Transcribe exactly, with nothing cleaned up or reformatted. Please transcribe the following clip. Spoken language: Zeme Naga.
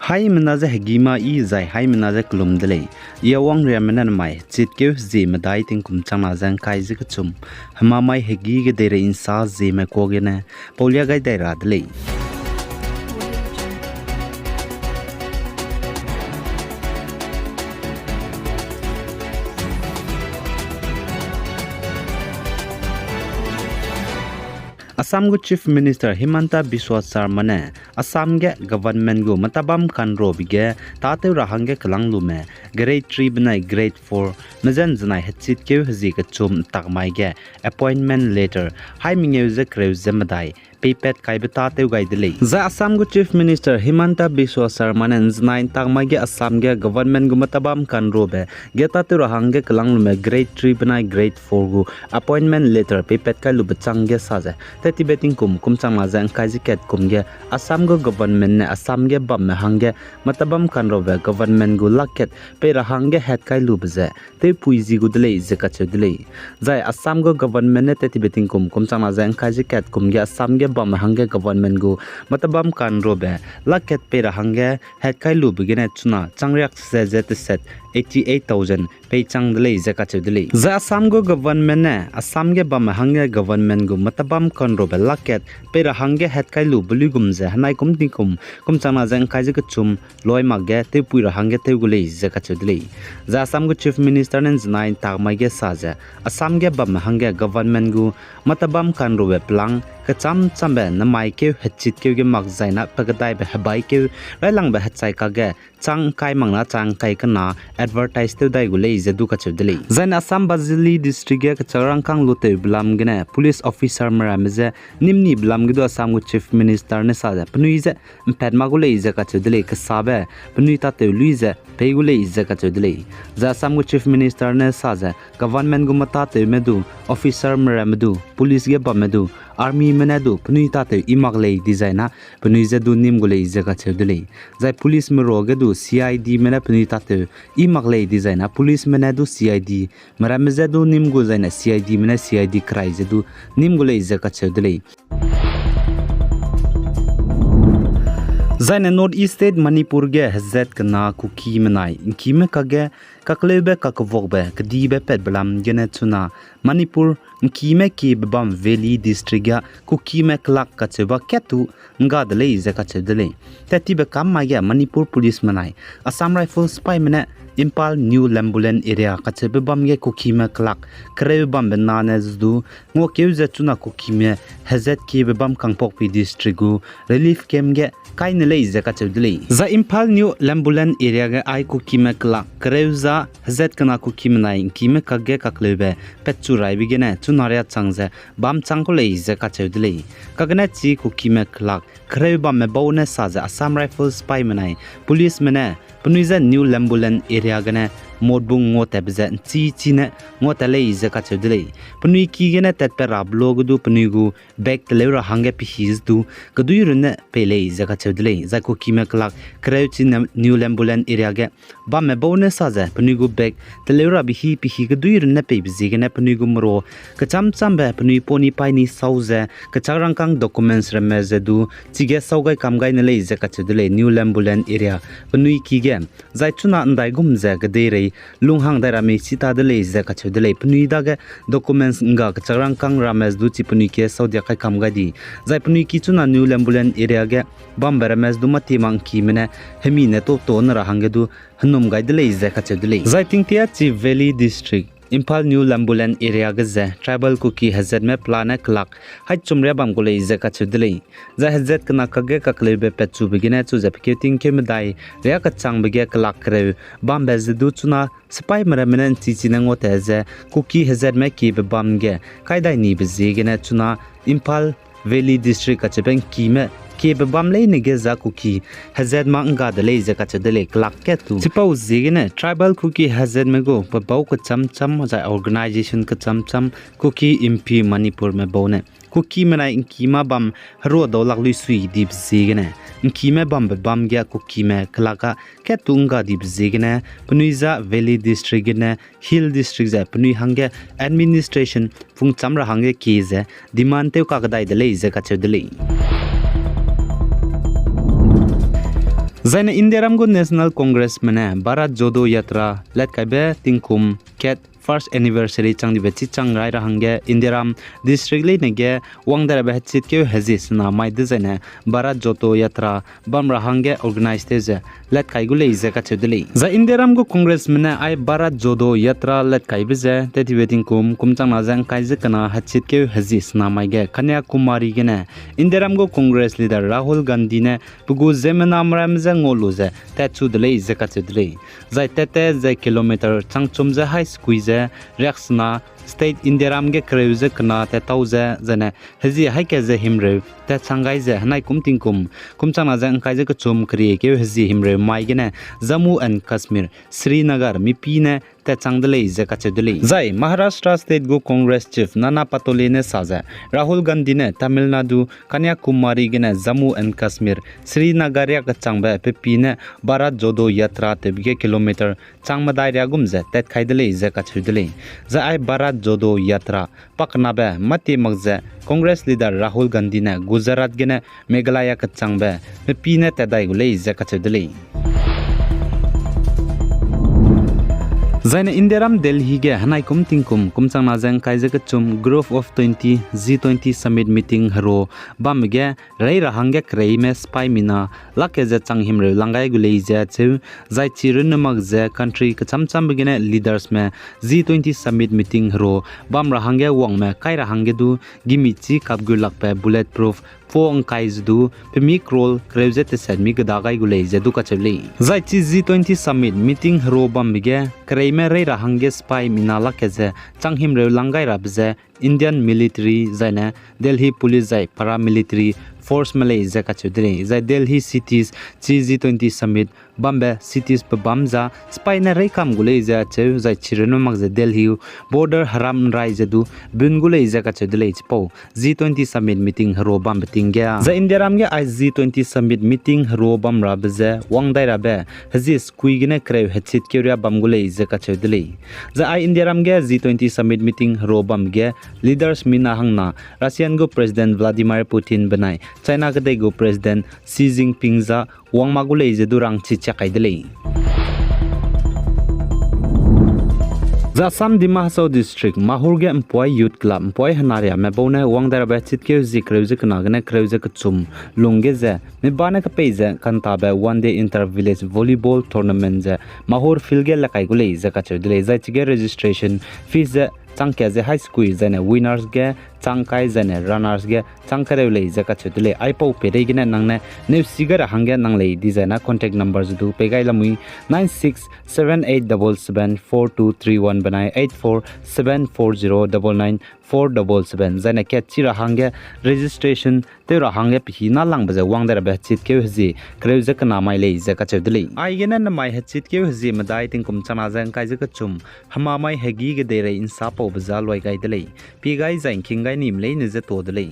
Haimena ze hegî ma yi zai haimena ze kelum de lei. Yawang riamme ne namai hechitkeu hezie medai tingkum changna ze ngkai ze kechum, hemamai hegî kedeirei nsa zieme kuagene paulia gai dai ra de lei. Assam gu Chief Minister Himanta Biswa Sarma ne Assam ge government gu matabam kanrobe ge tâtew ra hangge kelâng lume grade three benai grade four mezen zenai hechitkeu hezie kechum ntak mai ge appointment letter hai mengeu ze kereu ze medai peipat kaibe tâtew gai de lei. Zai Assam gu Chief Minister Himanta Biswa Sarma ne nzenai ntak mai ge Assam ge government gu matabam kanrobe ge tâtew ra hangge kelâng lume grade three benai grade four gu appointment letter peipat kai lube chang ge sa ze, tettibe tingkum kum changna ze ngkai ze kat kum ge Assam gu government ne Assam ge bamme hangge matabam kanrobe government gu lak kat pei ra hangge hat kai lube ze tewpui zi gu de lei ze kacheu de lei. Zai Assam gu government ne tettibe tingkum kum changna ze ngkai ze kat kum ge Assam ge bamme hangge government gu matabam kanrobe lak kat pei ra hangge hat kai lube gene chuna changriak ze ze teset eighty eight thousand pei chang de lei ze kacheu de lei. Zai Assam gu government ne Assam ge bamme hangge government gu matabam kanrobe lak kat pei ra hangge hat kai lube luigum ze henai kum tingkum kum changna ze ngkai ze kechum loi mak ge tewpui ra hangge tew gu lei ze kacheu de lei. Zai Assam gu Chief Minister ne nzenai ntak mai ge sa ze, Assam ge bamme hangge government gu matabam kanrobe pelâng kecham chambe namai keu hechitkeu ge mak zaina pe kedaibe hebaikeu railangbe hechai kakge chang ngkai mak na chang ngkai kena advertise tew dai gu lei ze du kacheu de lei. Zaine Assam Bajili District ge kechak rangkâng lutewbe lam gene police officerme ramme je nîm nibe lam ge du Assam gu Chief Minister ne sa ze penui je mpat mak gu lei ze kacheu de lei, kesabe penui tâtew lui ze pei gu lei ze kacheu de lei. Zai Assam gu Chief Minister ne sa ze government gu matatewme du, officerme ramme du, police ge bamme du, armyme ne du penui tâtew i mak lei dizai na penui je du nîm gu lei ze kacheu de lei. Zai policeme ruage du C I Dme ne penui tâtew i mak lei dizai na policeme ne du C I Dme ramme je du nîm gu zaine C I Dme ne C I D kerai ze du nîm gu lei ze kacheu de lei. Zaine North East State Manipur ge hezat kena Kukime nai ngkime kakge kakleube kakevokbe kedibe patbe lam gene chuna Manipur ngkime kiebe bam Valley District ga Kukime kelak kacheube kattu ngga de lei ze kacheu de lei. Tettibe kam mai ge Manipur policeme nai Assam Rifles sipaime ne Imphal New Lambulan area kacheube bam ge Kukime kelak kereu bambe nane ze du nguakeu ze chuna Kukime hezat kiebe bam Kangpokpi District gu relief camp ge kai ne lei ze kacheu de lei. Zai Imphal New Lambulan area ge ai Kukime kelak kereu za hezat kena Kukime nai ngkime kakge kakleube patchu raibe gene chuna riachang ze bam chang ku lei ze kacheu de lei. Kagene chi Kukime kelak kereu bamme bau ne sa ze Assam Rifles sipaime nai policeme ne penui je New Lambulan area gene motbung nguatatbe ze nchi chi ne nguatat lei ze kacheu de lei. Penui ki gene tatpat rabe luage du penui gu bag teleu ra hangge pehî ze du kedui runne pei lei ze kacheu de lei. Zai Kukime kelak kereu chi New Lambulan area ge bamme bau ne sa ze penui gu bag teleu rabe hî pehî kedui runne peibe ziegene penui gu merua kecham chambe penui poni paini sau ze kechak rangkâng documents ramme ze du chige sau gai kam gai ne lei ze kacheu de lei New Lambulan area penui ki ge. Zai chuna ndaigum ze kedeirei lunghang dai ramme chita de lei ze kacheu de lei. Penui dage documents ngga kechak rangkâng ramme ze du chi penui ki sau dia kai kam gai di. Zai penui ki chuna New Lambulan area ge bambe ramme ze du mâtie ma ngkime ne hemi ne totone ra hangge du henum gai de lei ze kacheu de lei. Zai tingtia chi Valley District, Imphal New Lambulan area ge ze tribal Kuki hezatme pelane kelak haichum riabam gu lei ze kacheu de lei. Zai hezat kena kakge kakleube patchube gene chu ze pekeu tingkeu medai riâ kechangbe ge kelak kereu bambe ze du chuna sipaime ramme ne nchi chi ne nguatat ze Kuki hezatme kiebe bam ge kai dai nibe ziegene chuna Imphal Valley District kacheube ngkime kiebe bam leine ge za Kuki hezat mâ ngga de lei ze kacheu de lei kelak kattu. Chipau ziegene tribal Kuki hezatme gu pebau kecham cham zai organization kecham cham Kuki Inpi Manipurme bau ne Kukime nai ngkimâ bam herua dau lak lui sui dibe ziegene ngkime bambe bam ge Kukime kelak a kattu ngga dibe ziegene penui za Valley District gene Hill District ze penui hangge administration pungcham ra hangge kie ze demand tew kakdai de lei ze kacheu de lei. Zaine Indiaram gu National Congressme ne Bharat Jodo Yatra letkaibe tingkum kat first anniversary chang dibe chichang rai ra hangge Indiaram district leine ge wang dai rabe hechitkeu hezie sena mai dezaine Bharat Jodo Yatra bam ra hangge organize tew ze letkai gu lei ze kacheu de lei. Zai Indiaram gu Congressme ne ai Bharat Jodo Yatra letkaibe ze tet tibe tingkum kum changna ze ngkai ze kena hechitkeu hezie sena mai ge Kanyakumari gene Indiaram gu Congress leader Rahul Gandhi ne pe gu ziemmename ramme ze ngau lu ze tatchu de lei ze kacheu de lei. Zai tatte ze kilometer changchum ze hai sekui ze riaksena state Indiaram ge kereu ze kena tattau ze zaine hezie haika ze himreu tatchang gai ze henai kum tingkum kum changna ze ngkai ze kechum keriekeu hezie himreu mai gene Jammu and Kashmir, Srinagar mipi ne tatchang de lei ze kacheu de lei. Zai Maharashtra State gu Congress Chief Nana Patole ne sa ze Rahul Gandhi ne Tamil Nadu, Kanyakumari gene Jammu and Kashmir, Srinagar riakechangbe pepi ne Bharat Jodo Yatra tewbe ge kilometer chang medai riagum ze tatkai de lei ze kacheu de lei. Zai ai Bharat Jodo Yatra pakenabe mâtie mak ze Congress leader Rahul Gandhi ne Gujarat gene Meghalaya kechangbe pepi ne tatdai gu lei ze kacheu de lei. Zaine Indiaram Delhi ge henai kum tingkum kum changna ze ngkai ze kechum Group of twenty G twenty Summit Meeting hero bambe ge rei ra hangge kereime sipai mina lak ke ze chang himreu lang gai gu lei ze cheu, zai chi runne mak ze country kechamchambe gene leadersme G twenty Summit Meeting hero bam ra hangge wangme kai ra hangge du gimi chî kap gu lakbe bulletproof po ngkai ze du pemi crore kereu ze teset mi geda gai gu lei ze du kacheu lei. Zai chi G twenty Summit Meeting hero bambe ge kereime rei ra hangge sipai mina lak ke ze chang himreu lang gai rabe ze Indian military zaine Delhi Police zai paramilitary forceme lei ze kacheu de lei. Zai Delhi cities chi G twenty Summit bambe cities pe bam za sipai ne reikam gu lei ze cheu, zai chi runne mak ze Delhi border heram nrai ze du bun gu lei ze kacheu de lei chipau G twenty Summit Meeting hero bambe ting ge. Zai Indiaram ge ai G twenty Summit Meeting hero bam rabe ze wang dai rabe hezie sekui gene kereu hechit keuria bam gu lei ze kacheu de lei. Zai ai Indiaram ge G twenty Summit Meeting hero bam ge leaders mina hangna Russian gu President Vladimir Putin benai China kedei gu President Xi Jinping za wang ma gu lei ze du rangchi chiak kai de lei. Zai Assam Dima Hasao District Mahur ge mpuai Youth Club mpuai henariame bau ne wang dai rabe chitkeu zie kereu ze kena gene kereu ze kechum lung ge ze miba ne kepei ze kantabe one day inter village volleyball tournament ze Mahur field ge lekai gu lei ze kacheu de lei. Zai chige registration fees ze chang kat ze hai sekui zaine winners ge chang kai zaine runners ge chang kereu lei ze kacheu de lei. Aipau peireigene nang ne neusi gai ra hangge nang lei dizaine contact number ze du pei gai lamui nine six seven eight double seven four two three one benai eight four seven four zero double nine four double seven zaine kat chi ra hangge registration tew ra hangge pehî na langbe ze wang dai rabe hechitkeu hezie kereu ze kena mai lei ze kacheu de lei. Aigene nemai hechitkeu hezie medai tingkum chana ze ngkai ze kechum hemamai hegî gedeirei nsa paube za luai gai de lei. Pie gai zai ngking gai nime leine ze to de lei.